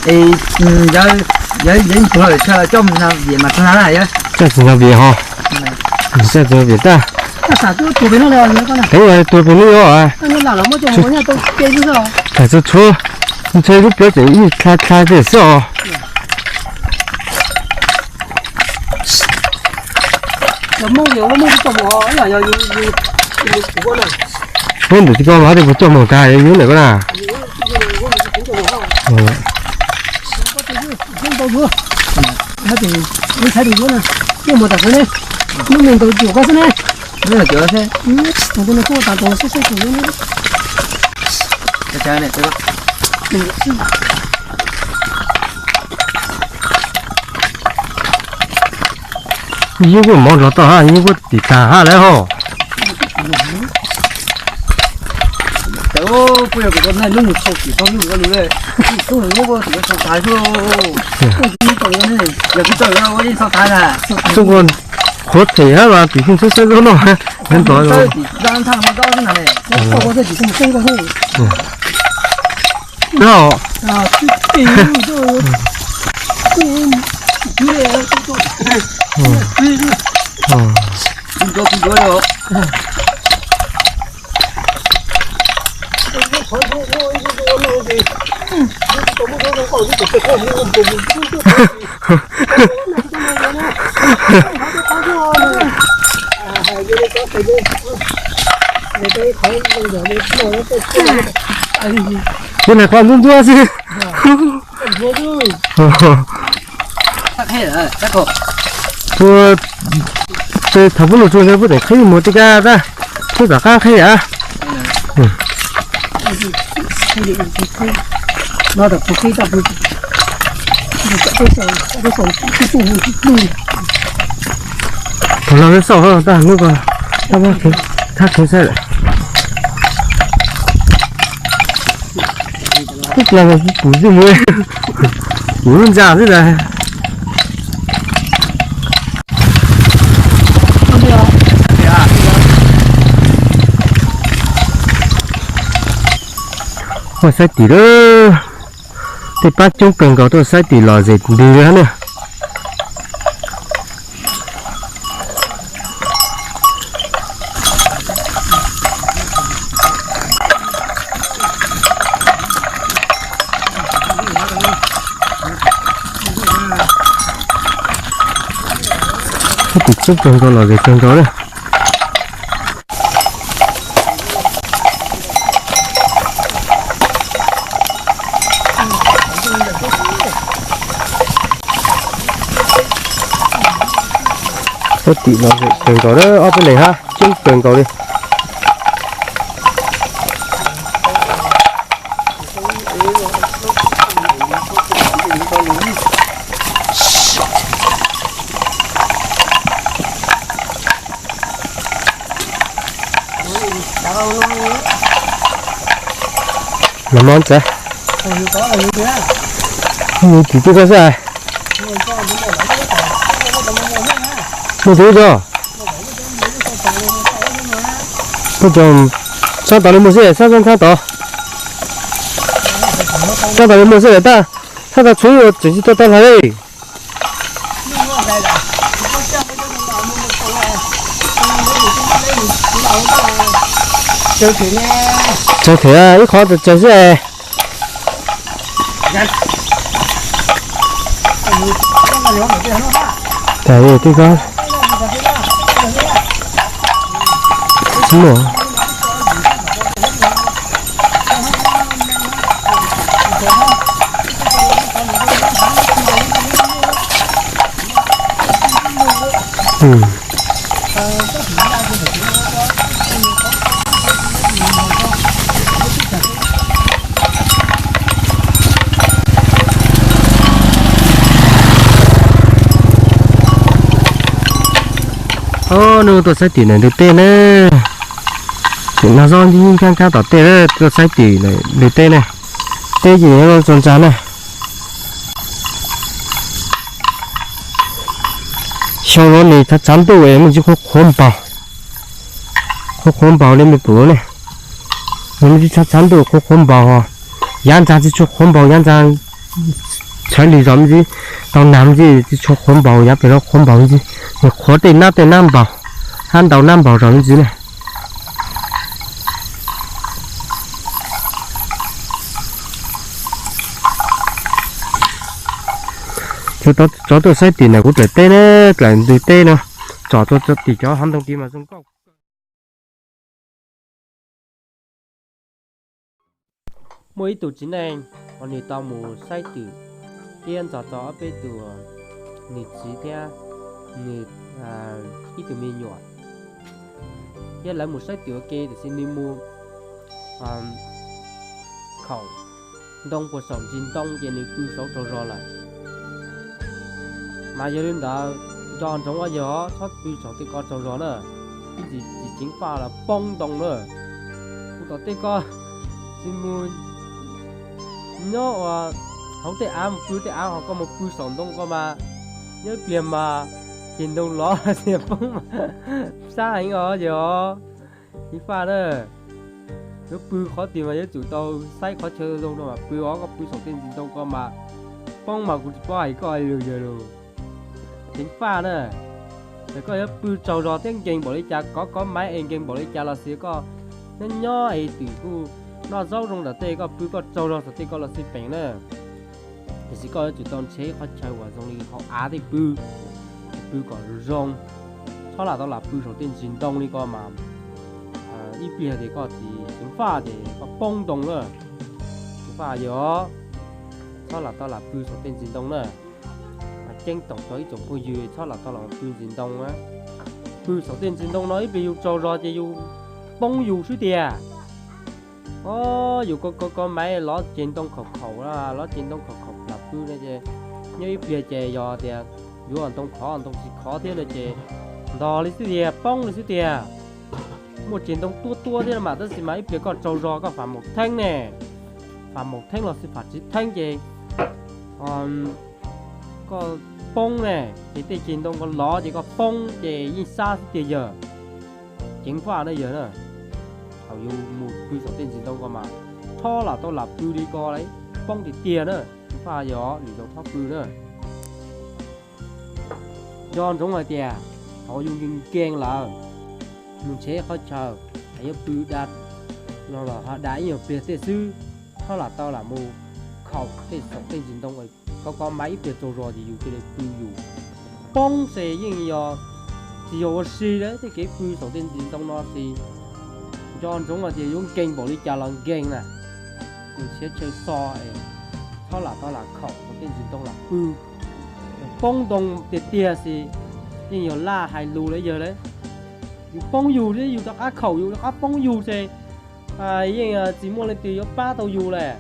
Es yawg, yawg ib tug los coj mus nrog Vias mas txog na yawg. Coj tsis nrog Vias ho. Coj tsis nrog Vias tag. Tev tuag pem lub os. Txhua txhua, ntshe lub plawv tseem ib dlha dlha tiag xwb os. Neb ntawm tsis koj mas hab tias puas coj moog tag yus ntawm koj na. Yeej kuj mov nrog toj hab, yeej kuj tim tag hab lawm hos. Tub qhuav them hab mas tim tug saib saib zaub noj, neb ntov. Tus niag qhov ntsuab ntsuab xwb. Ua, thaum pub lug tsuag ntawd pub teem qhib muag tej kab tab, pub tom qab qhib a. Thaum no peb xauj tab hnub ko, tab thab kheev saib lawm. Ib plag pum tij mus, kuv lub ntxa xwb ntag. Ua saib tim lawm, tej pab coob kawg nkaus tuaj saib tim los zem ntws li hab na. Tim coob kawg nkaus los zem kawg nkaus na. Saib tim los zem kawg nkaus na, ob peb leeg hab coob kawg nkaus li. Nag hmo ntxawd, nws tsis tu koj xwb. Muaj tus cog, muaj cog, txhab tod li muaj xwb, txhab txhab tod, txhab tod li muaj xwb tab, txhab tod tshuav ua tseem tsis tau tau hlais li. Tsawg them ib qhov tsawg xwb. Cas li tib ko tsis muaj. Ob, neb tuaj saib tim ntawm ntug teb na. Tim no zoj nkaab nkaab tom tej, tuaj saib tim ntug teb ne. Teb ces zoo tsaug ntsa na. Xyoo no nws tshav tshav ntuj es me ntsis qhuav qhuav npaug, qhuav qhuav npaug li me pum ne. Nws me ntsis tshav tshav ntuj qhuav qhuav npaug, yav ntxa tsis tshua qhuav npaug, yav ntxa Tshawv li zos me ntsis, tau nag me ntsis tsis tshua qhuav npaum, yav pem no qhuav npaum me ntsis, nws qhuav tej nab tej nab npaum, hab ntau nab npaum zos me ntsis na. Tso tuaj saib tim ntawm kuv dlaim teb na, dlaim ntug teb no, tsom tso tim cov hav ntoo tid mas zoo nkauj. Muaj ib tug txiv neej uas nws tau mus saib twm thiab nrog tau ob peb tug, nws txiv thiab nws ib tug me nyuam, thiab lawv mus saib twm ua ke tiam sis nws mus khaum ntoo puag saum ntsis ntoo ces nws pw saud tsaug zog lawm. Mas yog li ntawd nco ntsoov os yawg, txhob pw saum tej ko tsaug zog na, ib ntsis txiv ceev faj los poob ntoo na. Kuv tom tej ko tsis mus nyob ua hauv tej av mus pw tej av, ho koj mus pw saum ntoo ko mas nyob ib pliag mas ceg ntoo lov xiam poob mas sab heev os yawg, ceev faj na. Yuav pw qhov twg mas yuav tsum tau saib qhov chaw zoo no mas pw os, koj pw saum tej ntsis ntoo ko mas poob mas kuv tsis paub hais koj li yawg los, ceev faj na. Txawm koj yuav pw tsaug zog thiab nkees npaum li cas, kov kov maiv es nkees npaum li cas los xij, koj nyob nyob es twm kuj noj zaub zoo ntawm tej, koj pw koj tsaug zog saum tej ko los xij peem na. Tiam sis koj yuav tsum tau nrhiav ib qhov chaw uas zoo li hauv av tej pw, pw kom zoo. Txhob lam tau lam pw saum tej ntsis ntoo li ko mas ib pliag tias koj tsis ceev faj ces koj poob ntoo na. Ceev faj yog txhob lam tau lam pw saum tej ntsis ntoo na. Mas ceeb toom rau ib tsoom phooj ywg txhob lam tau lam pw ntsis ntoo na. Pw saum tej ntsis ntoo no ib pliag yus tsaug zog ces yus poob yus xwb tiag. O, yus kov kov kov maiv lov ceg ntoo khaum khaum, lov ceg ntoo khaum khaum lam pw no ces nyob ib pliag ces yog tias yuav ntoo khov ntoo tsis khov thiab no ces ntog li xwb tiag, poob li xwb tiag. Muaj ceg ntoo tuab tuab thiab no mas tab sis mas ib pliag koj tsaug zog koj fam maum theeb ne, fam maum theeb los xij fam tsis theeb ces koj poob ne, ces tej ceg ntoo ko lov ces koj poob ces yeej sab xwb tiag yawg. Ceev faj na yawg na. Thaum yus mus pw saum tej ntsis ntoo ko mas txhob lam tau lam pw li ko, poob tiag tiag na. Ceev faj yog lwm zaus txhob pw na. Nco ntsoov hais tias thaum yus nkees nkees lawm, mus nrhiav qhov chaw yuav pw da los da ib nyuag pliag tej xwb, txhob lam tau lam mus khaum tej saum tej ntsis ntoo, kov kov maiv ib pliag tsaug zog ces yus cia li pw yus. Poob ces yeej yog tsis yog ua si lawm tej kev pw saum tej ntsis ntoo no ces nco ntsoov hais tias yuav nkees npaum li cas los nkees na, mus nrhiav chaw xo es txhob lam tau lam khaum saum tej ntsis ntoo lam pw. Poob ntoo tiag tiag ces yeej yog laj hais lus lawm yawg lawm. Yus poob yus thiab yus rov qab khaum yus rov qab poob yus ces yeej tsis muaj leej twg yuav pab tau yus lawm.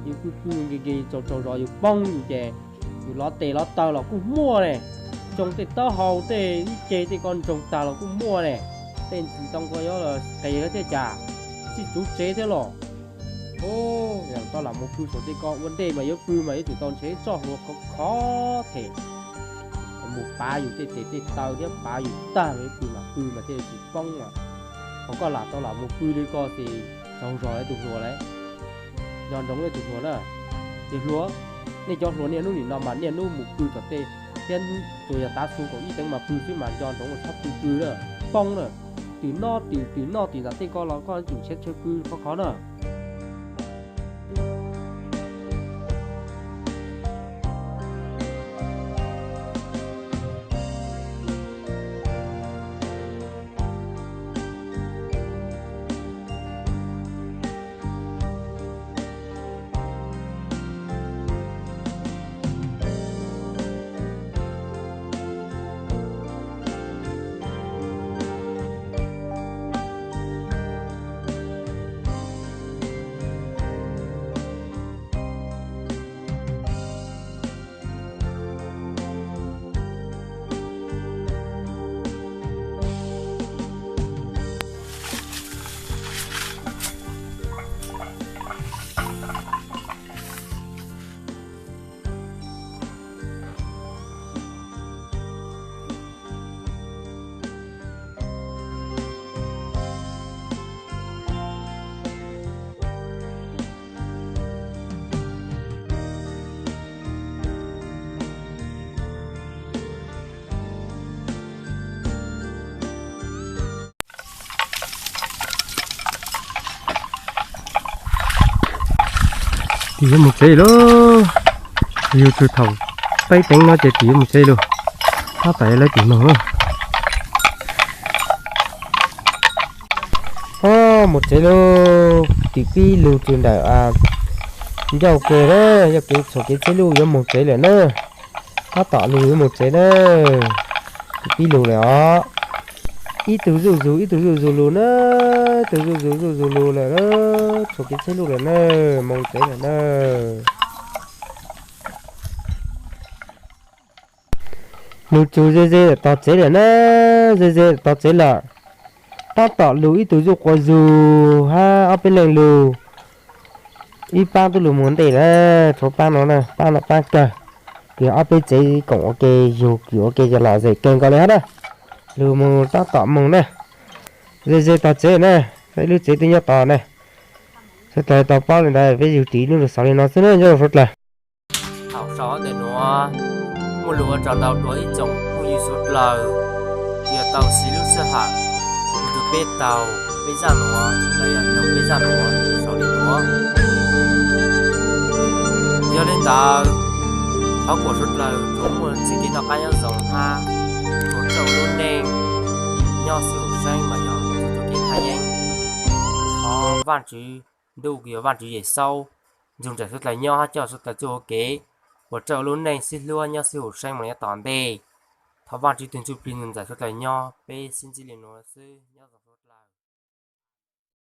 Yus pw pw nkees nkees tsaug tsaug zog yus poob yus ces yus lov tes lov taw los kuj muaj ne, tsoo tej taub hau tej ib ce tej ko ntsoog tag los kuj muaj ne. Tej ntsis ntoo ko yuav qis thiab cas, txij tsuv tsev thiab los. Yog tau lam mus pw saum tej ko ua ntej mas yuav pw mas yuav tsum tau nrhiav txoj hlua khov khov them mus pav yus tej tes tej taw thiab pav yus tag mas yuav pw mas pw mas thiaj li tsis poob mas. Ho koj lam tau lam mus pw li ko ces tsaug zog tus hluas lawm. Nco ntsoov tus hluas na, ces hluas, nej cov hluas niaj hnub nim no mas niaj hnub mus pw tom tej thiab tsuas yog tav su kaum ib teev mas pw xwb mas nco ntsoov txhob pw pw na, poob na. Twm noj twm, twm noj twm ntawm tej ko los koj yuav tsum nrhiav chaw pw khov khov na. Yuav mus tsev lawm, yug txug thaum peb teev no ces tsis yuav mus tsev lawm, tab tom lawv tim moog lawm. Mus tsev lawm, tim pib lug txug ntawm ncauj ke na, yog kev txhuam kev txhiab luj yuav mus tsev lawm na. Tab tom lug yuav mus tsev na, tim pib lug lawm os. Ib tug zuj zus ib tug zuj zus lug na, ib tug zuj zus zuj zus lug lawm na, txhuam kev txhiab luj lawm na, mus tsev lawm na. Mus txug ze ze tog tsev lawm na, ze ze tog tsev lawm. Tab tom lug ib tug zuj quas zug hab ob peb leeg lug, ib paab tub lug mus ntej lawm, tshuav paab no na, paab no paab kawg. Kws ob peb tsev koom ua ke, yug kws ua ke yog lom zem kawg nkaus li hab na. Lug mus tab tom mus na, ze ze tog tsev na, ib lub tsev twb nyob tod na. Suav dlawg tau paub li ntawd peb yug ris lub lug xauv li no xwb na, nyob zoo suav dlawg. Thaum sau ntawm nuav, muaj lug ua tsaug ntau rua ib tsoom phooj ywg suav dlawg, yog tau siv lub sij hawm rua peb tau peb zaj nuav los yog tau peb zaj nuav sau li nuav. Yog li ntawd, thov kom suav dlawg tsuas muaj txuj kev noj qab nyob zoo hab ua tsaug lub neej nyob xwb hauv seeb mas yog txuj kev thaj yeeb. Thov Vaajtswv Ntuj kws yog Vaajtswv Yexus ntxuag ntxais suav dlawg nyob hab coj suav dlawg txuj ua kev ua tsaug lub neej sib hlub nyob xwb hauv seeb mas nyob tom ntej. Thov Vaajtswv tug Ntsuj Plig ntxuag ntxais suav dlawg nyob, peb sib ntsib li nuav xwb, nyob zoo suav dlawg.